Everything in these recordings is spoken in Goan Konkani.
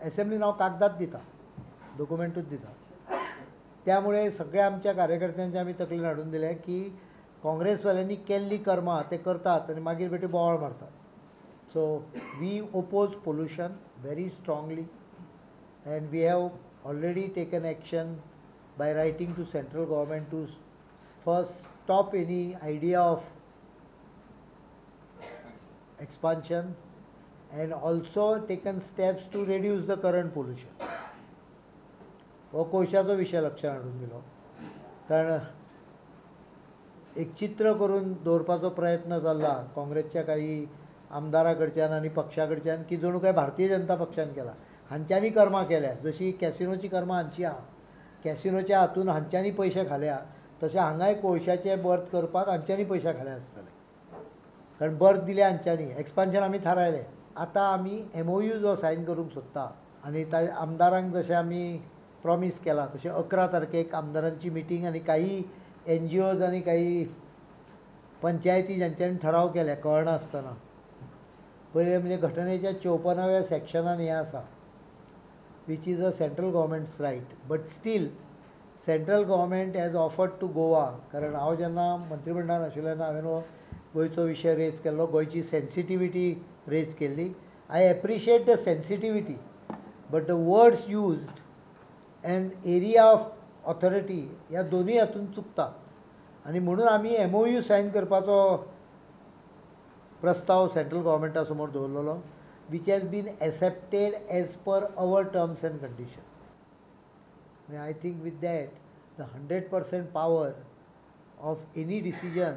एसेंब्लीन हांव कागदात दिता, डॉक्युमेंटूच दिता. त्यामुळे सगळ्या आमच्या कार्यकर्त्यांच्या आमी तकलेन हाडून दिलें की काँग्रेसवाल्यांनी केल्ली कर्मां ते करतात आनी मागीर बेठे बोवाळ मारतात. So we oppose pollution very strongly and we have already taken action by writing to central government to first stop any idea of expansion and also taken steps to reduce the current pollution. हो कोळशाचो विशय लक्षात हाडून दिलो, कारण एक चित्र करून दवरपाचो प्रयत्न चल्ला काँग्रेसच्या काही आमदारा कडच्यान आनी पक्षा कडच्यान की जणू काय भारतीय जनता पक्षान केला. हांच्यांनी कर्मां केल्या, जशी कॅसिनोची कर्मां हांची आहा, कॅसिनोच्या हातून हांच्यांनी पयशे खाल्या, तशें हांगाय कोळशाचे बर्थ करपाक हांच्यांनी पयशे खाल्या आसतले, कारण बर्थ दिले हांच्यांनी. एक्सपान्शन आमी थारायलें. आतां आमी MOU जो सायन करूंक सोदता आनी आमदारांक जशें आमी प्रॉमीस केलां तशें 11 तारखेक आमदारांची मिटींग आनी काही NGOज आनी काही पंचायती ज्यांच्यांनी ठराव केल्या कळनासतना. पयलें म्हणजे घटनेच्या 54व्या सेक्शनान हें आसा, which is a central government's right, but still central government has offered to Goa. कारण हांव जेन्ना मंत्रिमंडळान आशिल्लो तेन्ना हांवें हो गोंयचो विशय रेज केल्लो, गोंयची सेन्सिटिविटी रेज केल्ली. I appreciate the sensitivity, but the words used and area of authority ह्या दोनूय हातून चुकता आनी म्हणून आमी MOU sign करपाचो प्रस्ताव सेंट्रल गव्हर्मेंटा समोर दवरलेलो, which has been accepted as per our terms and condition. I think with that the 100% power of any decision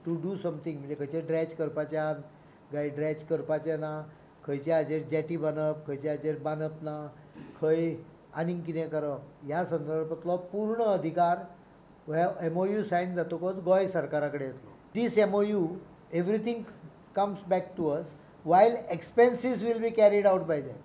to do something, म्हणजे खंयचे ड्रॅच करपाचें काय ड्रॅच करपाचें ना, खंयच्या हाजेर जेटी बांदप, खंयच्या हाजेर बांदप ना, खंय आनीक कितें करप, ह्या संदर्भांतलो पूर्ण अधिकार ह्या MOU sign जातकच गोंय सरकारा कडेन येतलो. This MOU everything comes back to us while expenses will be carried out by them.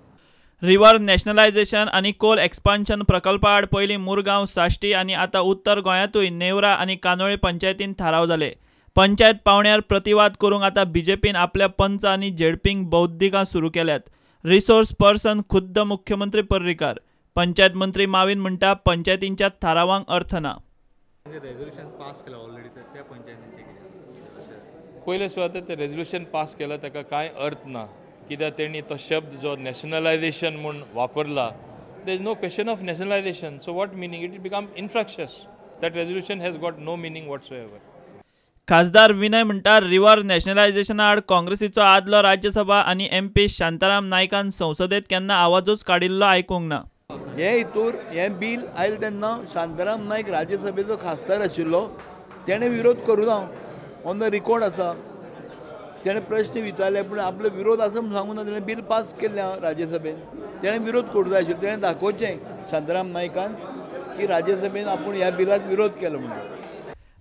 River nationalisation आनी कोल एक्सपान्शन प्रकल्पा आड पयलीं मुरगांव, साश्टी आनी आतां उत्तर गोंयांतूय नेवरा आनी कानोळे पंचायतीन थाराव जाले. पंचायत पावण्यार प्रतिवाद करूंक आतां बीजेपीन आपल्या पंच आनी झेडपींक बौद्धिकां सुरू केल्यात. रिसोर्स पर्सन खुद्द मुख्यमंत्री पर्रीकार. पंचायत मंत्री माविन म्हणटा पंचायतींच्या थारावांक अर्थ ना. रेजोल्युशन पास केला ऑलरेडी त्या पंचायतींचे पयले सुवातेर ते रेजोल्युशन पास केला ताका कांय अर्थ ना, कित्याक तेणी तो शब्द जो नॅशनलायझेशन म्हूण वापरला, there is no question of nationalisation, so what meaning, it become infructuous. That resolution has got no meaning whatsoever. खासदार विनय म्हणटा रिव्हर नॅशनलायझेशना आड काँग्रेसीचो आदलो राज्यसभा आनी MP Shantaram नायकान संसदेत केन्ना आवाजूच काडिल्लो आयकूंक ना. हे हितूर हें बील आयलें तेन्ना शांताराम नायक राज्यसभेचो खासदार आशिल्लो, तेणें विरोध करूं ना, ऑन the record आसा. तेणें प्रश्न विचारले पूण आपलो विरोध आसा म्हूण सांगूं ना, तेणें बील पास केल्लें राज्यसभेन, तेणें विरोध करूं जाय आशिल्लो. तेणें दाखोवचें शांताराम नायकान की राज्यसभेन आपूण ह्या बिलाक विरोध केलो म्हणून.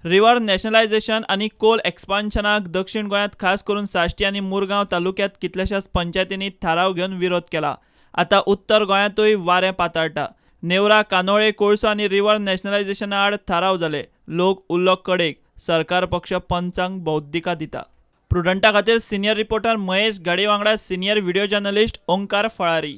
रिव्हर नॅशनलायझेशन आनी कोल एक्सपान्शनाक दक्षिण गोंयांत खास करून साश्टी आनी मुरगांव तालुक्यांत कितल्याशाच पंचायतींनी थाराव घेवन विरोध केला. आतां उत्तर गोंयांतूय वारें पाताळटा. नेवरा, कानोळे, कोळसो आनी रिव्हर नॅशनलायझेशना आड थाराव जाले. लोक उरलो कडेक. सरकार पक्ष पंचांक बौद्धिका दिता. प्रुडंटा खातीर सिनियर रिपोर्टर महेश गाडी वांगडा senior video journalist Omkar Falari.